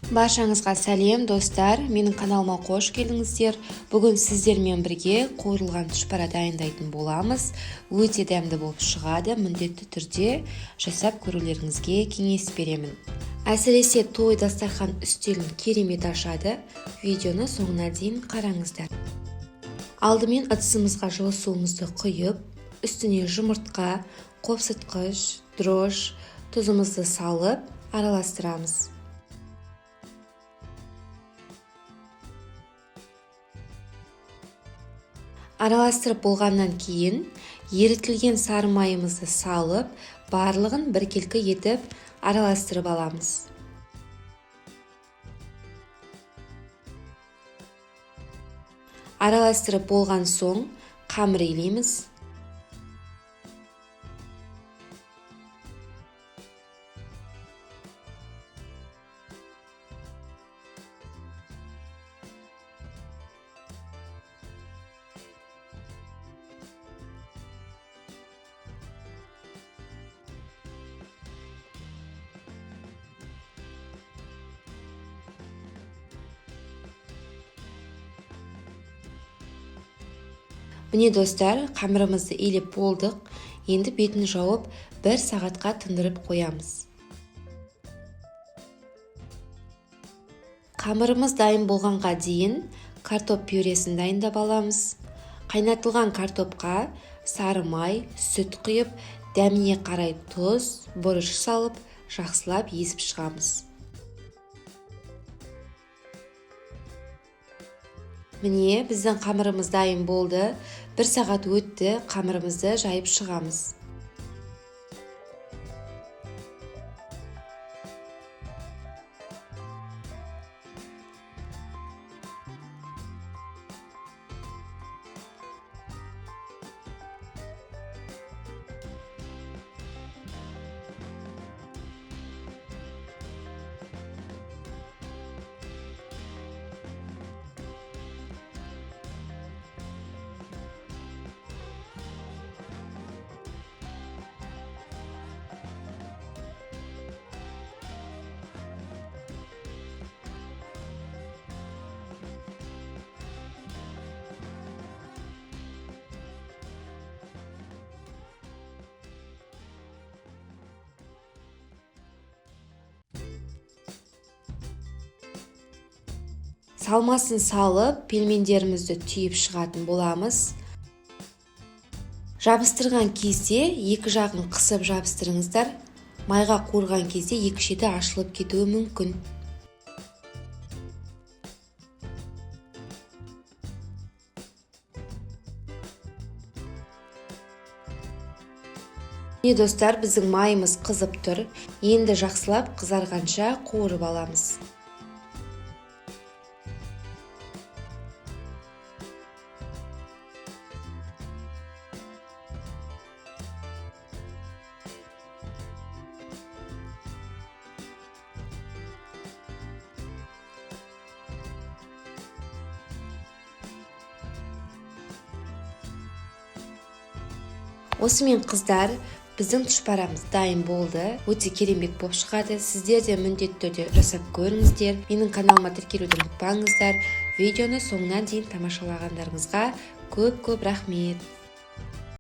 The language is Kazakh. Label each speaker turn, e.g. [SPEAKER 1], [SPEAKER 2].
[SPEAKER 1] Баршаңызға сәлем, достар! Менің каналыма қош келдіңіздер. Бүгін сіздермен бірге қуырылған тұшпара дайындайтын боламыз. Өте дәмді болып шығады, міндетті түрде жасап көрулеріңізге кеңес беремін. Әсіресе той дастархан үстелін керемет ашады. Видеоны соңына дейін қараңыздар. Алдымен ыдысымызға жылы суымызды құйып, үстіне жұмыртқа, қопсытқыш, дрожж, тұзымызды салып араластырамыз. Араластырып болғаннан кейін ерітілген сары майымызды салып, барлығын біркелкі етіп араластырып аламыз. Араластырып болған соң қамыр илейміз. Міне, достар, қамырымызды илеп болдық. Енді бетін жауып, 1 сағатқа тындырып қоямыз. Қамырымыз дайын болғанға дейін картоп пюресін дайындап аламыз. Қайнатылған картопқа сары май, сүт құйып, дәміне қарай тұз, бұрыш салып, жақсылап езіп шығамыз. Міне, біздің қамырымыз дайын болды. 1 сағат өтті, қамырымызды жайып шығамыз. Салмасын салып, пельмендерімізді түйіп шығатын боламыз. Жабыстырған кезде екі жағын қысып жабыстырыңыздар. Майға қуырған кезде екі шеті ашылып кетуі мүмкін. Міне, достар, біздің майымыз қызып тұр. Енді жақсылап қызарғанша қуырып аламыз. Осымен, қыздар, біздің тұшпарамыз дайын болды. Өте керемет болып шығады. Сіздер де міндетті түрде жасап көріңіздер. Менің каналыма тіркелуді ұмытпаңыздар. Видеоны соңына дейін тамашалағандарыңызға көп-көп рахмет.